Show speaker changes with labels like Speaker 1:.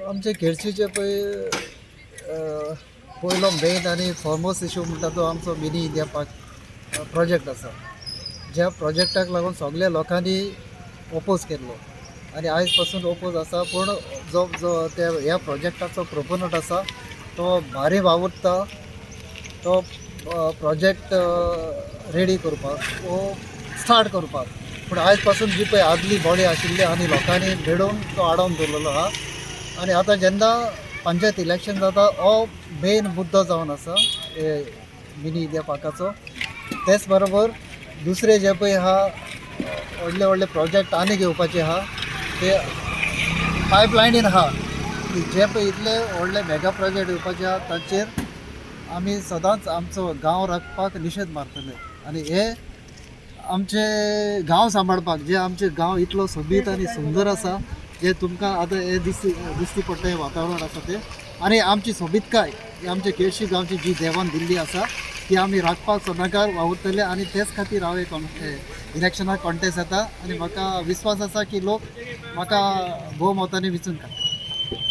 Speaker 1: आमचे केळशीचे पळय पयलो मेन आनी फॉरमोस्ट इशू म्हणटा तो आमचो मिनी इंडिया पार्क प्रोजेक्ट आसा, ज्या प्रोजेक्टाक लागून सगल्या लोकांनी ओपोज केल्लो आनी आयज पासून ओपोज आसा. पूण जो जो त्या ह्या प्रोजेक्टाचो प्रोपोनंट आसा तो भारी वावुरता तो प्रोजेक्ट रेडी करपाक वो स्टार्ट करपाक. पूण आयज पासून जी पळय आदली बॉडी आशिल्ली आनी लोकांनी मेळून तो आडोवन दवरलेलो आहा. आनी आतां जेन्ना पंचायत इलेक्शन जाता, हो मेन मुद्दो जावन आसा मिनी इंडिया पार्काचो. तेच बरोबर दुसरे जे पळय आहा, व्हडले व्हडले प्रोजेक्ट आनी घेवपाचे आहा, ते पायपलायनीन आहा की जे पळय इतले व्हडले मेगा प्रोजेक्ट येवपाचे आहा, तांचेर आमी सदांच आमचो गांव राखपाक निशेध मारतले. आनी हे आमचे गांव सांबाळपाक, जे आमचे गांव इतलो सोबीत आनी सुंदर आसा, जे तुमकां आतां हे दिसती दिसती पडटा, हें वातावरण आसा तें आनी आमची सोबीतकाय ही आमच्या केळशी गांवची जी देवान दिल्ली आसा, ती आमी राखपाक सदांकाळ वावुरतले. आनी तेच खातीर हांव हे इलेक्शनाक कॉन्टेस्ट जाता आनी म्हाका विस्वास आसा की लोक म्हाका भोवमतांनी वेंचून काडटले. Thank.